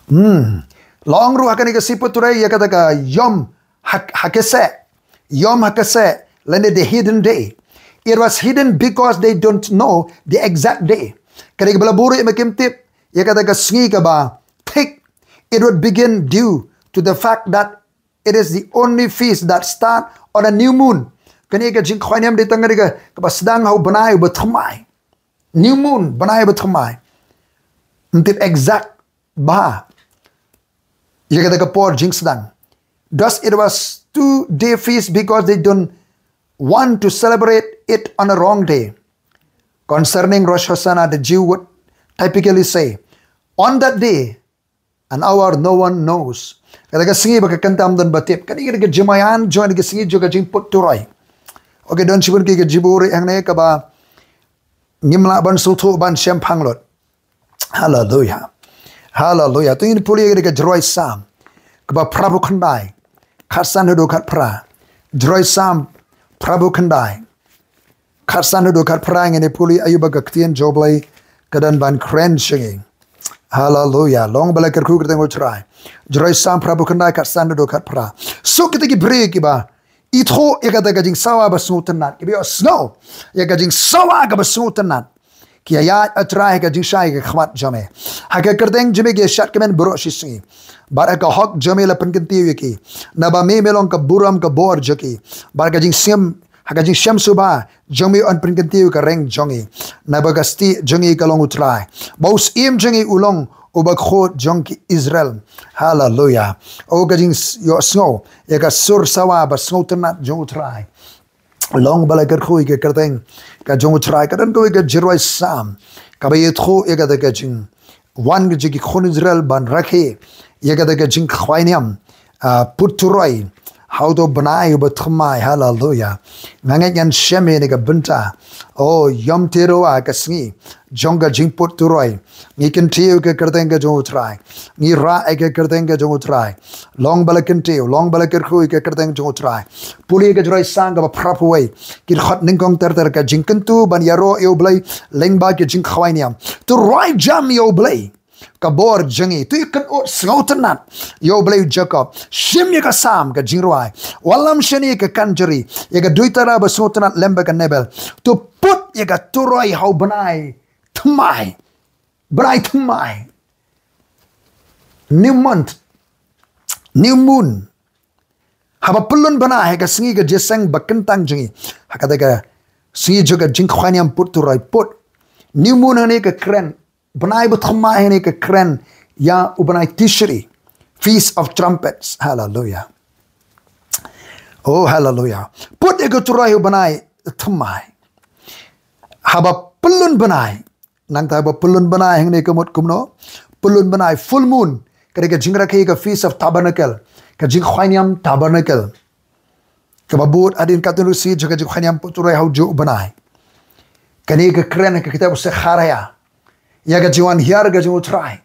Hmm. Long ruh ha kane ka sngi put turoi ïa kata ka Yom Ha-, Hakase, Yom Hakase, lane the hidden day. It was hidden because they don't know the exact day. Ka dei kaba la buh ruh ba kim tip ïa kata ka sngi kaba thik. It would begin due to the fact that it is the only feast that start on a new moon. Kane ka jingkhwai niam dei tang ka dei ka, kaba sdang ha u bnai uba thymmai. New moon, bnai uba thymmai. Ym tip exact bha ïa kata ka por jingsdang. Thus, it was two-day feast because they don't want to celebrate it on a wrong day. Concerning Rosh Hashanah, the Jew would typically say, "On that day, an hour no one knows." Kata ka sngi ba ka kynta ym don ba tip. Kane ka dei ka jingmaïan jong kane ka sngi jong ka jingput turoi. Okay, don shibun ki ka jingbuhrieh hangne kaba ngim lah ban sngewthuh ban shemphang lut. Haleluya. Haleluya. To ngin pule ïa ka Jingrwai Salm kaba phra phew khyndai, khatsan haduh khatphra. Jingrwai Salm phra phew khyndai, khatsan haduh khatphra. Ngin ïa pule ïa uba ka ktien jong U Blei ka don ban kren sha ngi. Haleluya. Long ba la kyrkhu ka kyrteng U Trai. Jingrwai Salm phra phew khyndai, khatsan haduh khatphra. Suk kita ki briew kiba ithuh ïa kata ka jingsawa ba sngewtynnat, kiba ïohsngew ïa ka jingsawa kaba sngewtynnat. Ki ïaid, ah Trai, ha ka jingshai ka khmat jong me. Ha ka kyrteng jong me ki ïashad kmen baroh shi sngi. Bad ha ka hok jong me la pynkyntiew ïa ki. Naba me me long ka burom ka bor jong ki. Bad ha ka jingshem, ha ka jingshem suba jong me yn pynkyntiew ka reng jong ngi. Naba ka stieh jong ngi ka long U Trai, ba u Syiem jong ngi u long Uba Khuid jong ki Israel. Haleluya. Oh, ka jingïohsngew ïa ka sur sawa ba sngewtynnat jong U Trai. Long ba la kyrkhu ïa ka kyrteng ka jong U Trai. Ka don kawei ka Jingrwai Salm kaba ïathuh ïa kata ka jingwan ka jong ki khun Israel ban rakhe ïa kata ka jingkhwai niam, ah, put turoi ha uto u bnai uba thymmai. Haleluya. Nga ngeit ngan shem ïa kane ka bynta. Oh, Yom Teruah, ka sngi jong ka jingput turoi. Ngi kyntiew ïa ka kyrteng ka jong U Trai. Ngi rah ïa ka kyrteng ka jong U Trai. Long ba la kyntiew, long ba la kyrkhu ïa ka kyrteng jong U Trai. Pule ïa ka Jingrwai Salm kaba phra phew wei. Ki dkhot nyngkong ter ter: ka jingkyntu ban ïaroh ïa U Blei lyngba ka jingkhwai niam. To rwai jam ïa U Blei, ka bor jong ngi. To ïakynduh sngewtynnat ïa U Blei u Jakob. Shim ïa ka Salm, ka jingrwai. Wallam shane ka Kanjari, ïa ka Duitara ba sngewtynnat lem bad ka Nebel. To put ïa ka turoi ha u bnai thymmai. Bnai thymmai. New month. New moon. Haba pyllun bnai, ha ka sngi ka jingïaseng ba kyntang jong ngi. Ha kata ka sngi jong ka jingkhwai niam put turoi, put. New moon hangne ka kren, bnai ba thymmai hangne ka kren ïa u bnai Tishri. Feast of Trumpets. Haleluya. Oh, haleluya. Put ïa ka turoi ha u bnai thymmai. Haba pyllun bnai. Nangta ba pyllun bnai hangne ka mut kumno? Pyllun bnai, full moon, ka dei ka jingrakhe ka Feast of Tabernacle, ka jingkhwai niam Tabernacle. Kaba bud hadien katto katne shi jong ka jingkhwai niam put turoi ha u juh u bnai. Kane ka kren ha ka kitab u Sekharaiah ïa ka jingwan hiar ka jong U Trai.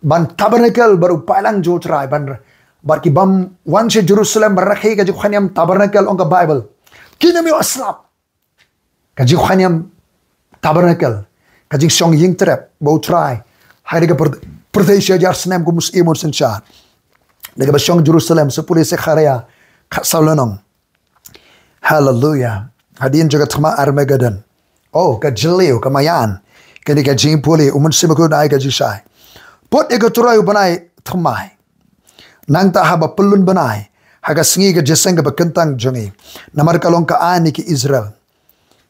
Ban tabernacle bad u paidlang jong U Trai, ban, bad ki bym wan sha Jerusalem ban rakhe ka jingkhwai niam tabernacle, ong ka Baibl. Kin ym ïoh slap. Ka jingkhwai niam tabernacle, ka jingshong ïing trep bad U Trai. Ha kane ka pyrthei shi hajar snem kum u syiem un synshar. Da kaba shong Jerusalem, sa pule Sekharaiah khatsaw lynnong. Haleluya. Hadien jong ka thma Armageddon. Oh, ka jylliew, ka maïan. Kane ka jingpule, u Mynsiem Bakhuid un ai ka jingshai. Put ïa ka turoi ha u bnai thymmai. Nangta haba pyllun bnai, ha ka sngi ka jingïaseng kaba kyntang jong ngi. Namar ka long ka aiñ ïa ki Israel.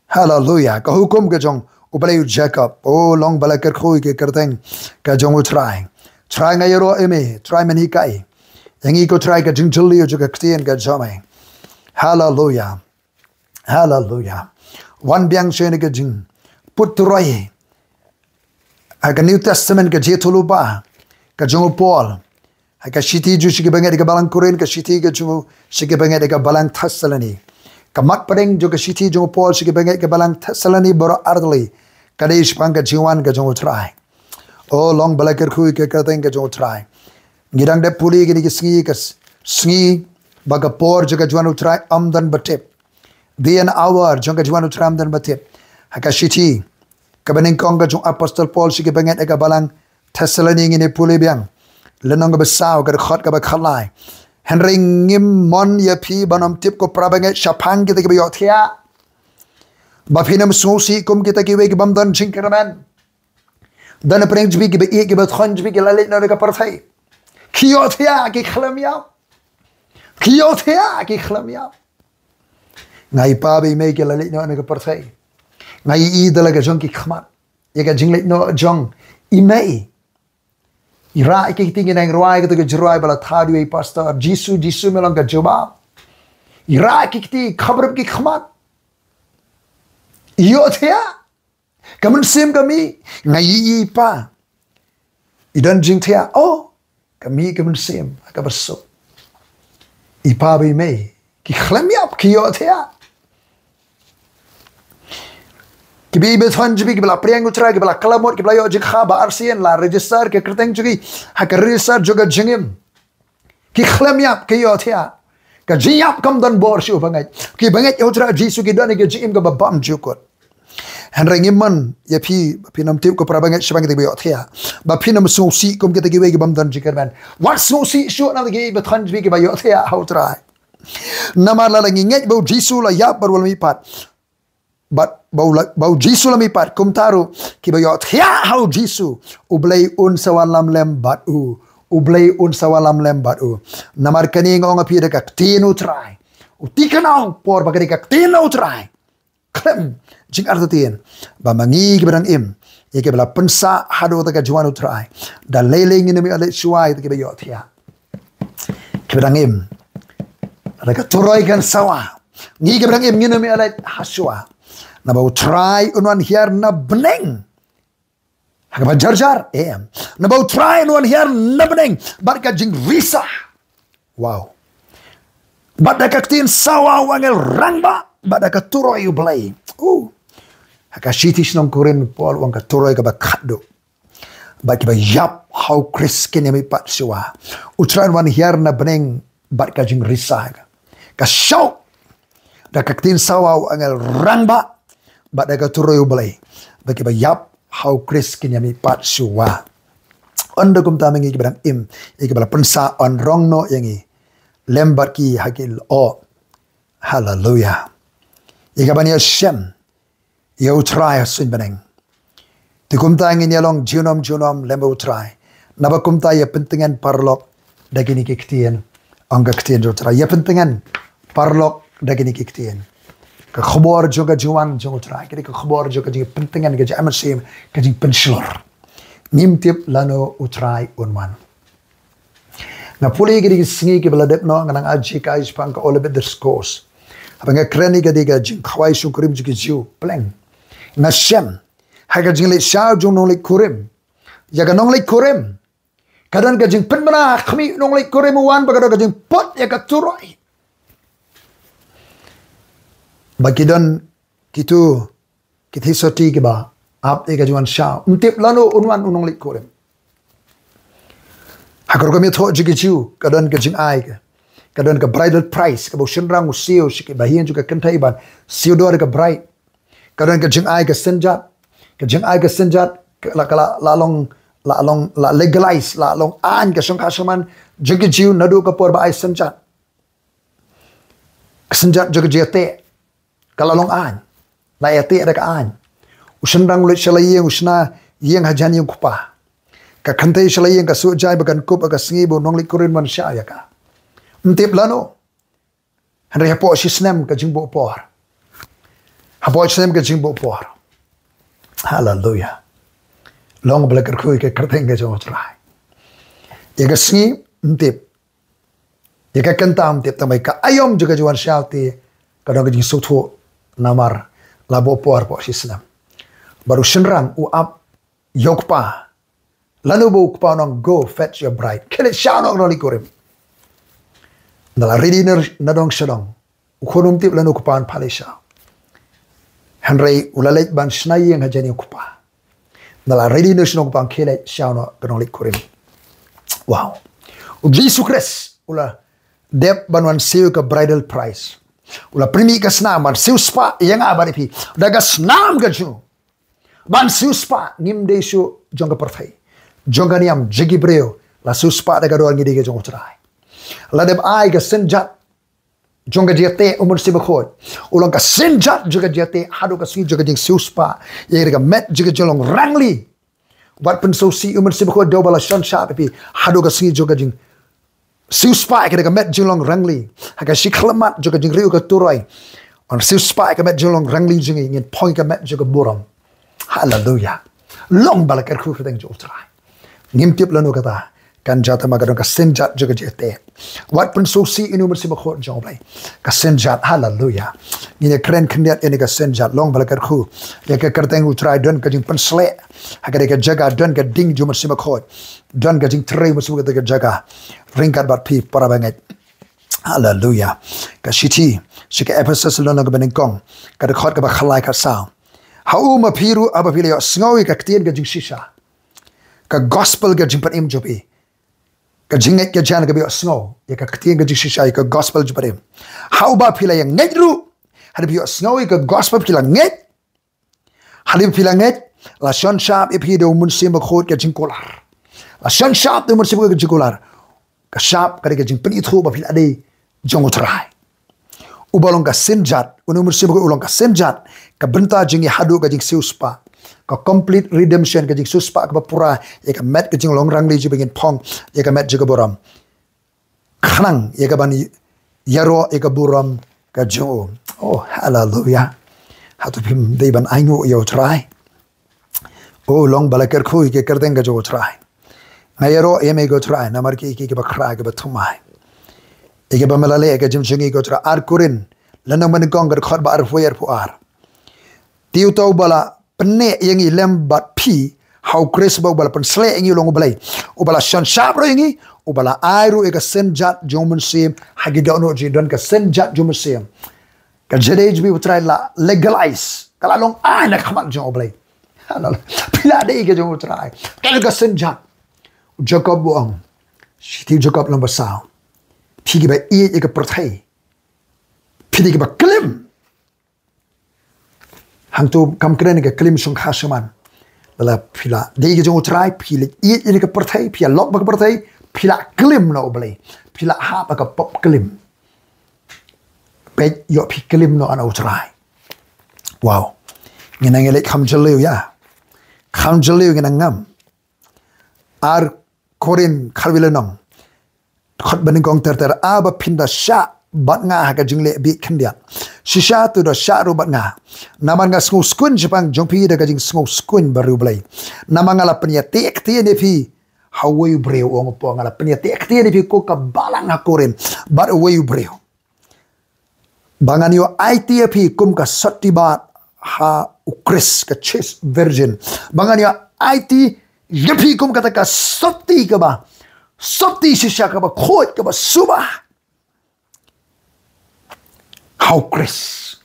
Haleluya. Ka hukum ka jong U Blei u Jakob. O long ba la kyrkhu ïa ka kyrteng ka jong U Trai. Trai nga ïaroh ïa me, Trai men hikai ïa ngi ko Trai ka jingjylliew jong ka ktien ka jong me. Haleluya. Haleluya. Wan biang sha ka jingput turoi ha ka New Testament ka jingïathuhlypa ka jong u Paul ha ka shithi jong u sha ki bangeit ka balang Korinth, ka shithi ka jong u sha ki bangeit ka balang Thessaloni. Ka mat pdeng jong ka shithi jong u Paul sha ki bangeit ka balang Thessaloni baroh artylli ka dei shaphang ka jingwan ka jong U Trai. O long ba la kyrkhu ïa ka kyrteng ka jong U Trai. Ngi dang dep pule kine ki sngi, ka s-, sngi ba ka por jong ka jingwan U Trai ym don ba tip. Day and hour jong ka jingwan U Trai ym don ba tip. Ha ka shithi kaba nyngkong ka jong u Apostol Paul sha ki bangeit ka balang Thessaloni ngin ïa pule biang. Lynnong kaba saw, ka dkhot kaba khatlai. Hynrei ngim mon ïa phi ban ym tip ko para bangeit shaphang kita kiba ïohthiah, ba phin ym sngewsih kum kita kiwei ki bym don jingkyrmen. Don na pdeng jong phi kiba ïeit, kiba thoh jong phi ki la leit noh na ka pyrthei. Ki ïohthiah, ki khlem ïap. Ki ïohthiah, ki khlem ïap. Nga i pa bad i mei ki la leit noh na ka pyrthei. Nga i i da la ka jong ki khmat ïa ka jingleit noh jong i mei. I rah ïa ki kti, ngi nang rwai kato ka jingrwai ba la thaw da i pastor, Jisu, Jisu me long ka jubab. I rah ïa ki kti, khaprup ki khmat. I ïohthiah. Ka mynsiem ka mih, nga i i pa. I don jingthiah, oh, ka mih ka mynsiem ha kaba suk. I pa bad i mei ki khlem ïap, ki ïohthiah. Kiba ïeit, ba thoh jong phi kiba la pdiang U Trai, kiba la kylla mut, kiba la ïoh jingkha ba arsien, la register ka kyrteng jong ki ha ka register jong ka jingim. Ki khlem ïap, ki ïohthiah. Ka jingïap kam don bor sha u bangeit. Ki bangeit ïa U Trai Jisu ki don ïa ka jingim kaba bymjukut. Hynrei ngim mon ïa phi ba phin ym tip ko para bangeit shaphang kita kiba ïohthiah, ba phin ym sngewsih kum kita kiwei ki bym don jingkyrmen. Wat sngewsih shuh na kita kiba thoh jong phi kiba ïohthiah ha U Trai. Namar lada ngi ngeit ba U Jisu u la ïap bad u la mihpat, bad ba u la, ba U Jisu u la mihpat, kumta ruh kiba ïohthiah ha U Jisu, U Blei un sa wallam lem bad u. U Blei un sa wallam lem bad u. Namar kane nga ong ïa phi da ka ktien U Trai. U thikna u por ba ka dei ka ktien U Trai. Khlem jingartatien ba ma ngi kiba dang im, ïa kiba la pynsah haduh kata ka jingwan U Trai, da lei lei ngin ym ïoh leit shuwa ïa kita kiba ïohthiah. Kiba dang im, da ka turoi kan sawa. Ngi kiba dang im ngin ym ïoh leit ha shuwa. Naba U Trai un wan hiar na bneng ha kaba jar jar, em. Naba U Trai un wan hiar na bneng bad ka jingrisa. Wow. Bad da ka ktien sawa u angel rangbah, bad da ka turoi U Blei. Uh. Ha ka shithi sha ki nong Korinth Paul u ong ka turoi kaba khatduh. Bad kiba ïap ha U Khrist kin ïa mihpat shuwa. U Trai un wan hiar na bneng bad ka jingrisa. Ka shoh. Da ka ktien sawa u angel rangbah bad da ka turoi U Blei. Bad kiba ïap ha U Khrist kin ïa mihpat shuwa. Ynda kumta ma ngi kiba dang im, ïa kiba la pynsah, un rong noh ïa ngi lem bad ki ha ki lyoh. Haleluya. Ïa kaban ïashem ïa U Trai ha suiñ bneng. Te kumta ngin ïa long junom junom lem bad U Trai. Naba kumta ïa pyntngen paralok da kine ki ktien. Ong ka ktien jong U Trai, ïa pyntngen paralok da kine ki ktien. Ka khubor jong ka jingwan jong U Trai ka dei ka khubor jong ka jingpyntngen, ka jingim mynsiem, ka jingpynshlur. Ngim tip lano U Trai un wan. Nga pule ïa kine ki sngi kiba la dep noh, nga nang ai jinghikai shaphang ka Olivet Discourse. Haba nga kren ïa ka dei ka jingkhawai shongkurim jong ki Jiw, pleng. Nga shem ha ka jingleit shaw jong u nongleit kurim. Ïa ka nongleit kurim, ka don ka jingpynbna ha khmih u nongleit kurim u wan, ba ka don ka jingpot ïa ka turoi. Ba ki don kito ki theisotti kiba ap ïa ka jingwan shaw. Ym tip lano un wan u nongleit kurim. Ha ka rukom ïathuh jong ki Jiw, ka don ka jingai ka, ka don ka bridal price, kaba u shynrang u siew sha kiba ïeng jong ka kynthei ban siew dor ïa ka bride. Ka don ka jingai ka synjat, ka jingai ka synjat, ka la, ka la, la long, la long, la legalize, la long aiñ ka shongkha shongman jong ki Jiw naduh ka por ba ai synjat. Ka synjat jong ka jingïateh ka la long aiñ. La ïateh da ka aiñ. U shynrang u leit sha la ïing, u shna ïing hajan ïing u kpa. Ka kynthei sha la ïing ka suh jai ba kan kup ha ka sngi ba u nongleit kurim un wan shaw ïa ka. Ym tip lano Hynrei hapoh shi snem ka jingbuh por. Hapoh shi snem ka jingbuh por. Haleluya. Long ba la kyrkhu ïa ka kyrteng ka jong U Trai. Ïa ka sngi ym tip. Ïa ka kynta ym tip, tang ba ïa ka aïom jong ka jingwan sha te ka don ka jingsngewthuh namar la buh por hapoh shi snem. Bad u shynrang u ap ïa u kpa. Lano ba u kpa u ong, "Go fetch your bride." Khie leit sha noh ka nongleit kurim. Ynda la ready na, na dong sha dong. U khun um tip lano u kpa un phah leit sha. Hynrei u la leit ban shna ïing hajan ïa u kpa. Ynda la ready na sha dong u kpa, khie leit sha noh ka nongleit kurim. Wow. U Jisu Khrist u la dep ban wan siew ka bridal price. U la pynmih ka snam ban siew spah ïa nga bad ïa phi. Da ka snam ka jong u. Ban siew spah, ngim dei shuh jong ka pyrthei. Jong ka niam, jong ki briew, la siew spah da ka doh ngi dei ka jong U Trai. La dep ai ka synjat jong ka jingïateh U Mynsiem Bakhuid. U long ka synjat jong ka jingïateh, haduh ka sngi jong ka jingsiew spah ïa ka met jong ka jinglong rangli. Wat pynsngewsih, U Mynsiem Bakhuid dei uba la shon shap ïa phi, haduh ka sngi jong ka jing siew spah ïa ka met jinglong rangli. Ha ka shi khyllipmat jong ka jingriew ka turoi, un siew spah ïa ka met jinglong rangli jong ngi, ngin phong ïa ka met jong ka burom. Haleluya. Long ba la kyrkhu ka kyrteng jong U Trai. Ngim tip lano kata. Kan jia tang ba ka don ka synjat jong ka jingïateh. Wat pynsngewsih ïa U Mynsiem Bakhuid jong U Blei. Ka synjat, haleluya. Ngin ïa kren khyndiat ïa kane ka synjat, long ba la kyrkhu ïa ka kyrteng U Trai, don ka jingpynsleh ha kane ka jaka, don ka ding jong U Mynsiem Bakhuid. Don ka jingtrei U Mynsiem Bakhuid ha kane ka jaka. Ryngkat bad phi para bangeit. Haleluya. Ka shithi sha ki Ephesus lynnong kaba nyngkong, ka dkhot kaba khatlai khatsaw. Ha u ma phi ruh haba phi la ïohsngew ïa ka ktien ka jingshisha, ka gospel ka jingpynim jong phi, ka jingngeit ka jan kaba ïohsngew ïa ka ktien ka jingshisha, ïa ka gospel jingpynim. Ha uba phi la ïa ngeit ruh, haba phi ïohsngew ïa ka gospel phi la ngeit. Hynrei phi la ngeit, la shon shap ïa phi da U Mynsiem Bakhuid ka jingkular. La shon shap da U Mynsiem Bakhuid ka jingkular. Ka shap ka dei ka jingpynithuh ba phi la dei jong U Trai. Uba long ka synjat, U Mynsiem Bakhuid u long ka synjat, ka bynta jong ngi haduh ka jingsiew spah. Ka complete redemption, ka jingsiew spah kaba pura ïa ka met ka jinglong rangli jong phi, ngin phong ïa ka met jong ka burom. Khnang ïa ka ban ïaroh ïa ka burom ka jong u. Oh, haleluya. Hato phim dei ban ainguh ïa U Trai? Oh, long ba la kyrkhu ïa ka kyrteng ka jong U Trai. Nga ïaroh ïa me ko Trai namar ki, ki, kiba khraw, kiba thymmai. Ïa kiba me la leh ïa ka jingim jong ngi ko Trai. Ar Korinth lynnong ba nyngkong ka dkhot ba arphew, arphew ar. Te uta uba la pynneh ïa ngi lem bad phi ha U Khrist, ba uba la pynsleh ïa ngi u long U Blei, uba la shon shap ruh ïa ngi, uba la ai ruh ïa ka synjat jong U Mynsiem ha ki dohnud jong ngi. Don ka synjat jong U Mynsiem. Ka jingïadei jong phi bad U Trai la legalize, ka la long aiñ na ka khmat jong U Blei. Phi la dei ka jong U Trai. Ka long ka synjat. U Jakob u ong, shithi Jakob lynnong ba saw, phi kiba ïeit ïa ka pyrthei, phi dei kiba klim. Hangto kam kren ka klim shongkha shongman. Lada phi la dei ka jong U Trai, phi la ïeit ïa ka pyrthei, phi la lok bad ka pyrthei, phi la klim na U Blei, phi la hap ha ka pop klim. Peit, ïoh phi klim noh na U Trai. Wow. Ngin nang ïaleit kham jylliew ïa. Kham jylliew ngin nang ngam. Ar Korinth khatwei lynnong, dkhot ba nyngkong ter ter. A ba phin da shah bad nga ha ka jingleh bieit khyndiat, shisha to da shah ruh bad nga. Namar nga sngewskun shaphang jong phi da ka jingsngewskun bariewblei. Namar nga la pynïateh ktien ïa phi ha uwei u briew, ong u Paul, nga la pynïateh ktien ïa phi ko ka balang ha Korinth bad uwei u briew. Ba ngan ïoh aiti ïa phi kum ka sotti bad ha U Khrist, ka chaste virgin. Ba ngan ïoh aiti ïa phi kum kata ka sotti kaba, sotti shisha kaba khuid kaba suba ha U Khrist.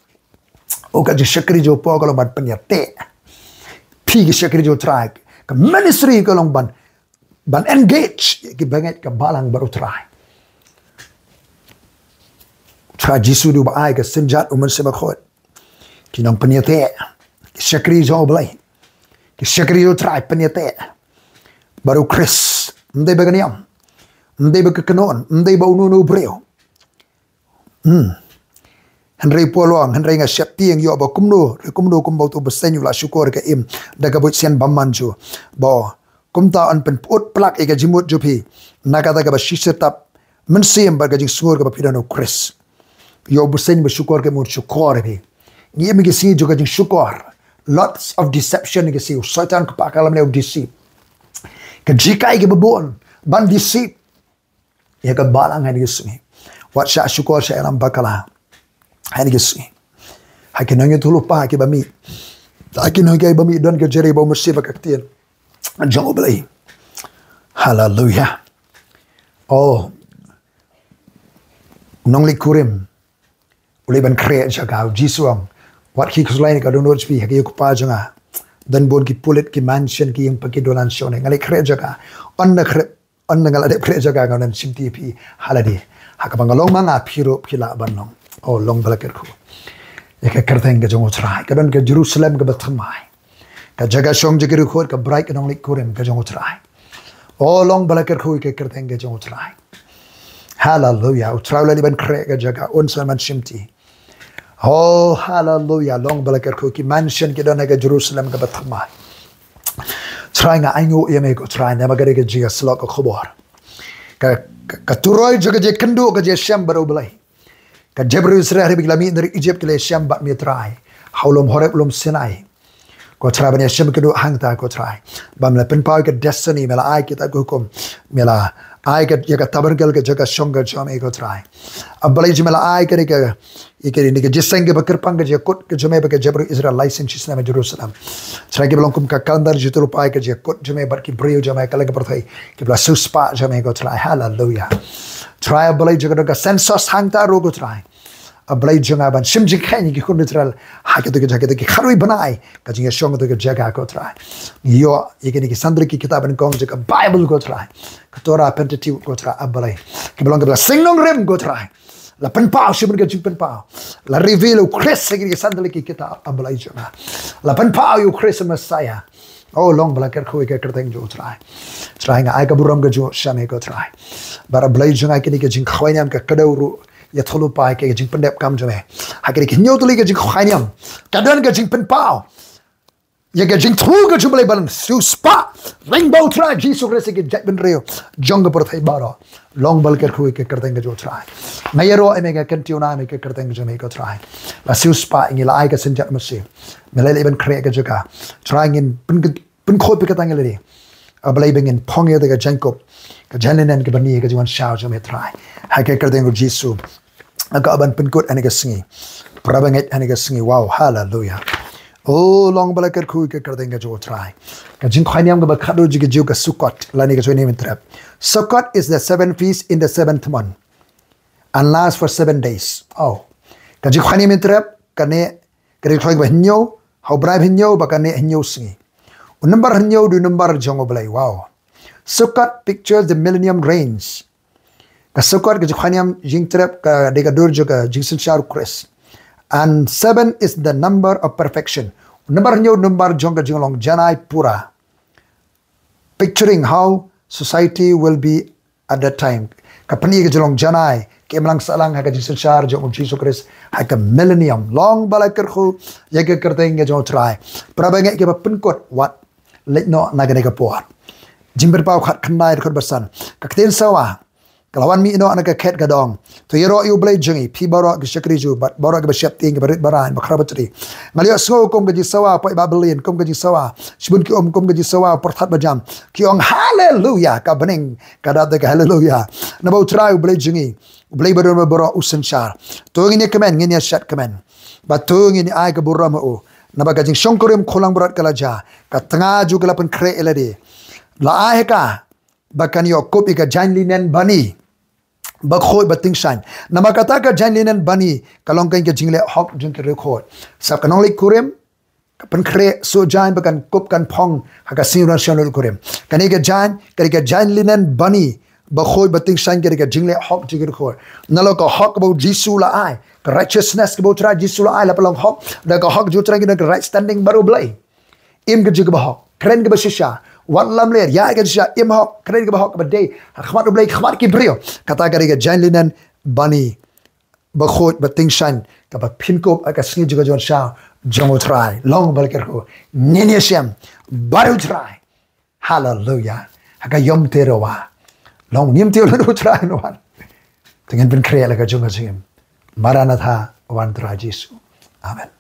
Oh, ka jingshakri jong u Paul ka long ban pynïateh. Phi ki shakri jong U Trai, ka ministry ka long ban ban engage ïa ki bangeit ka balang bad U Trai. U Trai Jisu u dei uba ai ka synjat U Mynsiem Bakhuid. Ki nongpynïateh, ki shakri jong U Blei, ki shakri U Trai pynïateh bad U Khrist. Ym dei ba ka niam, ym dei ba ka kynhun, ym dei ba uno uno u briew. Hmm. Hynrei Paul u ong, hynrei nga sheptieng ïoh ba kumno re kumno, kumba uto u bseiñ u la shukor ïa ka im da ka buit sian bymman jong u, ba kumta yn pynput plak ïa ka jingmut jong phi na kata kaba shisha tap mynsiem bad ka jingsngur kaba phi don ha U Khrist. Ïoh bseiñ ba shukor ki mut shukor ïa phi. Ngi im ha ki sngi jong ka jingshukor. Lots of deception ha ki sngi. U Soitan ka pakala mane u deceive. Ka jinghikai kiba bun ban deceive ïa ka balang ha kine ki sngi. Wat shah shukor shah ïalam bakla ha kine ki sngi. Ha ki nongïathuhlypa kiba mih, ha ki nonghikai ba mih, don ka jinghikai ba mih sha ba ka ktien jong U Blei. Haleluya. Oh, nongleit kurim u leit ban khreh jaka. U Jisu u ong, wat khie khuslai ne ka dohnud jong phi ha ka ïing u Kpa jong nga. Don bun ki pulit, ki mansion, ki ïing pha, ki dohnud shong ne. Nga leit khreh jaka. Ynda khreh, ynda nga la dep khreh jaka, ngan wan shimti ïa phi ha lade. Ha kaba nga long ma nga, phi ruh phi lah ban long. Oh, long ba la kyrkhu ïa ka kyrteng ka jong U Trai. Ka don ka Jerusalem kaba thymmai, ka jaka shong jong ki riewkhuid, ka bride ka nongleit kurim ka jong U Trai. Oh, long ba la kyrkhu ïa ka kyrteng ka jong U Trai. Haleluya. U Trai u la leit ban khreh ka jaka, un sa wan ban shimti. Oh, haleluya. Long ba la kyrkhu, ki mansion ki don ha ka Jerusalem kaba thymmai. Trai, nga ainguh ïa me ko Trai namar ka dei ka jingïasyllok ka khubor. Ka, ka, ka turoi jong ka jingïakynduh, ka jingïashem bad U Blei. Ka jaitbynriew Israel hynrei ba ki la mih na ri Egypt ki la ïashem bad me Trai ha u lum Horeb, lum Sinai. Ko Trai, ban ïashem kynduh hangta ko Trai, ba me la pynpaw ïa ka destiny, me la ai kita ki hukum, me la ai ka, ïa ka tabernacle, ka jaka shong ka jong me ko Trai. A Blei jong me, la ai kane ka, ïa kane ka jingïaseng kaba kyrpang, ka jingïakut ka jong me bad ka jaitbynriew Israel lai sien shi snem ha Jerusalem. Trai, kiba long kum ka calendar jingïathuhlypa ïa ka jingïakut jong me bad ki briew jong me ha kylleng ka pyrthei kiba la siewspah jong me ko Trai. Haleluya. Trai, A Blei jong nga, ka don ka census hangta ruh ko Trai. A Blei jong nga, ban shim jingkheiñ ïa ki khun Israel ha kito ki, ha kito ki khatwei bnai, ka jingïashong kito ki jaka ko Trai. Ngi ïoh ïa kine ki san tylli ki kitab nyngkong jong ka Bible ko Trai, ka Torah, Pentateuch ko Trai, A Blei, kiba long kiba la seng nongrim ko Trai. La pynpaw shibun ka jingpynpaw. La reveal ïa u Khrist ha kine ki san tylli ki kitab, A Blei jong nga. La pynpaw ïa u Khrist Messiah. Oh, long ba la kyrkhu ïa ka kyrteng jong U Trai. Trai, nga ai ka burom ka jong nga sha me ko Trai. Bad A Blei jong nga, kine ki jingkhawai niam, ka kdew ruh ïathuhlypa ïa ka jingpyndep kam jong me. Ha kine ki hynñiew tylli ki jingkhawai niam, ka don ka jingpynpaw ïa ka jingthmu ka jong U Blei ban siewspah lyngba U Trai Jisu Khrist ïa ki jaitbynriew jong ka pyrthei baroh. Long ba la kyrkhu ïa ka kyrteng ka jong U Trai. Nga ïaroh ïa me, nga kyntiew na me ïa ka kyrteng ka jong me ko Trai. La siewspah ïa ngi, la ai ka synjat marsien. Me la leit ban khreh ka jaka. Trai, ngin pyn, pynkhuid ïa kata ngi la dei, A Blei, ba ngin phong ïa kata ka jaiñkup, ka jaiñ linen kaba bani, ka jingwan shaw jong me Trai. Ha ka kyrteng u Jisu nga kwah ban pynkut ha kane ka sngi. Para bangeit, ha kane ka sngi. Wow, haleluya. Oh, long ba la kyrkhu ïa ka kyrteng ka jong U Trai. Ka jingkhawai niam kaba khatduh jong ki Jiw ka Sukkot, lane ka jingkhawai niam Ïingtrep. Sukkot is the seventh feast in the seventh month and lasts for seven days. Oh. Ka jingkhawai niam Ïingtrep ka neh, ka dei ka jingkhawai ba hynñiew ha u bnai ba hynñiew, bad ka neh hynñiew sngi. U number hynñiew u dei u number jong U Blei. Wow. Sukkot pictures the millennium reigns. Ka Sukkot, ka jingkhawai niam Ïingtrep, ka dei ka dur jong ka jingsynshar u Khrist. And seven is the number of perfection. U number hynñiew u number jong ka jinglong janai pura, picturing how society will be at that time. Ka pyni ka jinglong janai, ka imlang sahlang ha ka jingsynshar jong u Jisu Khrist ha ka millennium. Long ba la kyrkhu ïa ka kyrteng ka jong U Trai. Para bangeit, kiba pynkut, wat leit noh na kane ka por. Jingpynpaw khatkhyndai, dkhot ba san. Ka ktien sawa ka la wan mih noh na ka khet ka dong. To ïaroh ïa U Blei jong ngi, phi baroh ki shakri jong u, bad baroh kiba sheptieng, kiba rit baraiñ, bakhraw batri. Nga la ïohsngew kum ka jingsawa paidbah Berlin, kum ka jingsawa shibun ki um, kum ka jingsawa pyrthat bajam. Ki ong haleluya, ka bneng ka dap da ka haleluya. Naba U Trai U Blei jong ngi, U Blei badonbor baroh u synshar. To ngin ïa kmen, ngin ïa shad kmen. Bad to ngin ïa ai ka burom ha u. Naba ka jingshongkurim khullang baroh ka la jia. Ka tnga jong u ka la pynkhreh ïa lade. La ai ha ka ba kan ïoh kup ïa ka jaiñ linen bani bakhuid batyngshaiñ. Namar kata ka jaiñ linen bani ka long ka jingleh hok jong ki riewkhuid. Sa ka nongleit kurim ka pynkhreh suh jaiñ ba kan kup kan phong ha ka sngi u nang shong leit kurim. Kane ka jaiñ, kane ka jaiñ linen bani bakhuid batyngshaiñ, kane ka jingleh hok jong ki riewkhuid. Nalor ka hok kaba u Jisu u la ai, ka righteousness kaba U Trai Jisu u la ai, la pynlong hok da ka hok jong U Trai, ka right standing bad U Blei. Im ka jingkaba hok, kren kaba shisha, wat lamler, ïaid ka shisha, im hok, kren kaba hok kaba dei ha khmat U Blei, khmat ki briew. Kata ka dei ka jaiñ linen bani bakhuid batyngshaiñ, kaba phin kup ha ka sngi jong ka jingwan shaw jong U Trai. Long ba la kyrkhu, ngin ïashem bad U Trai. Haleluya. Ha ka Yom Teruah. Long ngim tip lada U Trai un wan. Te ngin pynkhreh la ka jong ka jingim. Maranatha, wan Trai Jisu. Amen.